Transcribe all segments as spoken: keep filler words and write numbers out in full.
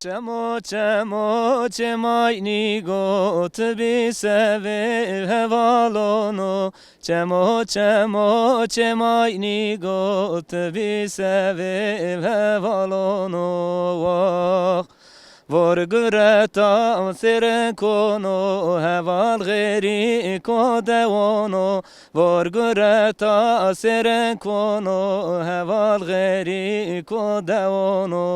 Çemo, çemo, çêmaynîgo, ti bî sevê hevalono. Çemo, çemo, çêmaynîgo, ti bî sevê hevalono. Wax. Vor gureta sêrin kono, heval xêrî ko dewono. Vor gureta sêrin kono, heval xêrî ko dewono.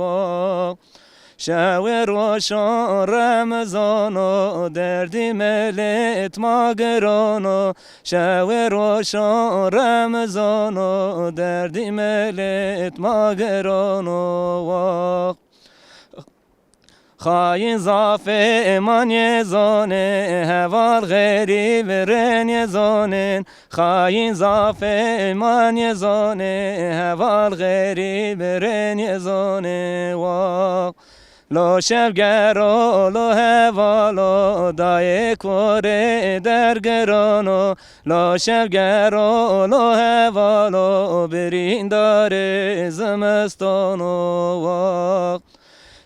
Wax. Şewê roşan Remezano, derdî milêt ma girono. Şewê roşan Remezano, derdî milêt ma girono. Wax. Xayîn zafê ma nêzonê, heval xêrî bi rê nêzonên. Xayîn zafê ma nêzonê, heval xêrî bi rê nêzonê. Wax. Lo şevgero, lo hevalo, dayê korê dergirono. Lo şevgero, lo hevalo, birîndarê zimistono. Wax.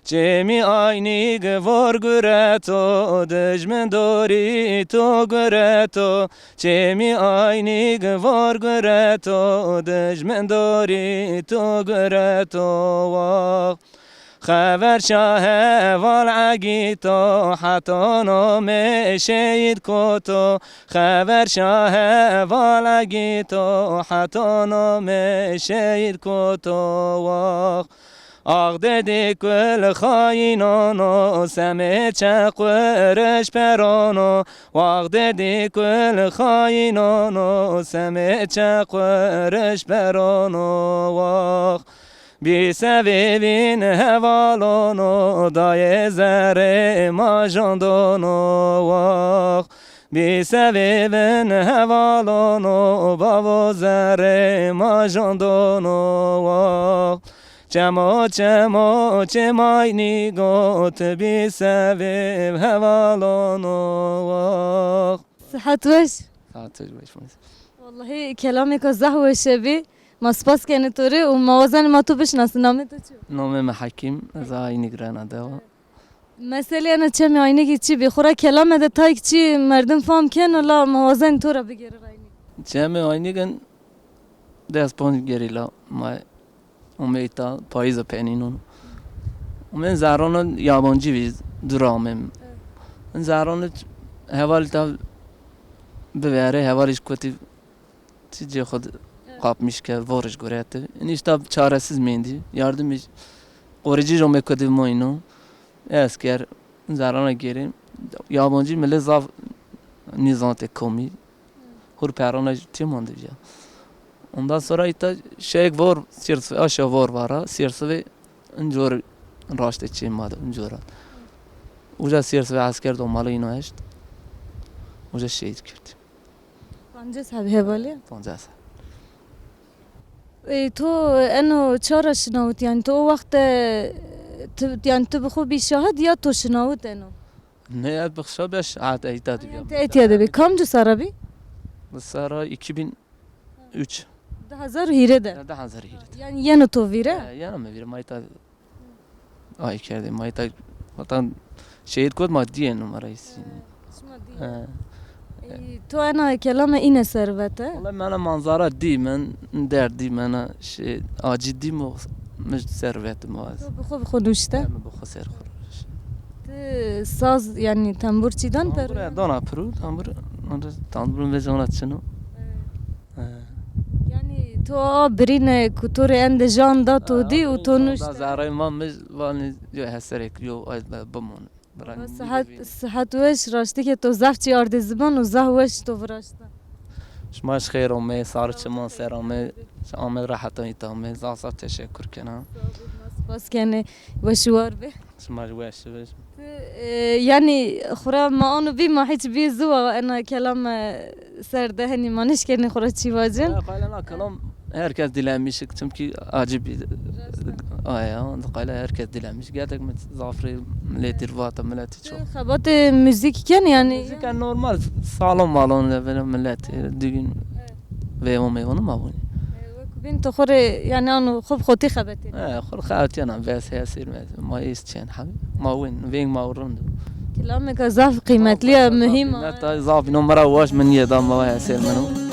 Çêmî Aynîg vor gureto, dijmin dorî to gureto. Çêmî Aynîg vor gureto, dijmin dorî to gureto. Wax. Xever şa heval egîto, heta nomê şehîd koto. Xever şa heval egîto, heta nomê şehîd koto. Wax. Axdedî kul xayînono, semê çequriş perono. Wax, Axdedî kul xayînono, semê çequriş perono. Wax. Bî sevê vîn hevalono, dayê zerrê ma jandono. Wax. Bî sevê vîn hevalono, bavo zerrê ma jandono. Wax. Çemo, çemo, çêmaynîgo, ti bî sevê hevalono. Wax. Sihet weş. Sihet weş, weş. Wellahî kelamêka zaf weş bî. Ma spas kenê to rê û ma wazenê ma to bişinasin. Namê to çi yo? Namê mi Hekîm, ez Aynîg rena dewa. Meselê ena çemê Aynîgî çi bî? Xwura kelame de tayk çi merdim fam keno la ma wazenê to ra bigêrê raynî. Çemê Aynîgin des ponc gerî la ma omê îta payîza penînon. Omên zerrano yabancî vî dûr amêm. Evet. In zerrano heval îta biverê, heval îş kotî Ti cê xwu di qapmîş ke, vorij gureti. Înî îşta çaresiz mendî. Yardimî qoricî jomê kudî moyno. Esker, zerrana gêrê. Yabancî millet zaf nîzante komî. Hur perrana tê mandi ya. Ondan sonra îta şeyk vor, sîrsivê, aşa vor vara, sîrsivê incor raştê çê ma de, incora. Uca sîrsivê esker domalı îno eşt. Uca şehîd kerd. Pancas heb hevalî? Pancas heb. E, to eno ça ra şinawit? Yanî to o wext de, ti, yanî ti bi xo bî şahid ya to şinawit eno? Ne, ez bi xo bî şahid, eyta de bî. Yanî ti eyta de bî. Kamci serre bî? Bi serra iki bin üç. Di hezar û hîrê de? Ya, di hezar û hîrê de. Yanî yeno to vîre? Ya, yeno mi vîre, ma îta Ay kerdê, ma îta vatan şehîd kot ma dîyê numarayı sînî. Şima dîyê. He. Ey, to ena kelame îne ser vete? Wala mena manzara dî, men derd dî, mena şey, acî dî mo, mi ser vete mo ez. To bi xo, bi xo nuşte? He, mi bi xo ser xo. Ti saz, yanî tembur çî dan per? Tembur dana piru, tembur, tembur ve zona çino. He. He. Yanî to a birîne ku to rê ende jan da to dî û to nuşte. Zerrê ma mi vanî yo heserek yo ay bimon. Sihet, sihet weş, raştî ke to zaf çî ardê ziman û zaf weş to viraşta. Şima ji xêr omê, sar çiman ser omê, amê rehetan îta omê, zaf zaf teşekur kena. Spas kenê, weş û war bê. Şima jî weş bê. Ti, e, yanî xwura ma ano bî ma hiç bî ziwa ena kelame ser de henî ma nişkenî xwura çî vacin. Ya, qayla na kelam herkes dilemişik, çünkü acı bir aya, qayla herkes dilemiş. Gerçek mi zafrê milletî vata milletî çok. Xebatê muzîk ken yanî? Muzîk normal, salon malon de böyle millet, e, düğün ve o meyvanı ma bunu. Vîn tu xo rê, yanî ano xo bi xotî xebetê. E, xur xewtiyana bes hesir me. Ma ist çen habi. Ma win, veng ma rind. Kilamêka zaf qîmetlî ya, muhîm a. Qîmet zaf no mira waş min ye da ma hesir mino.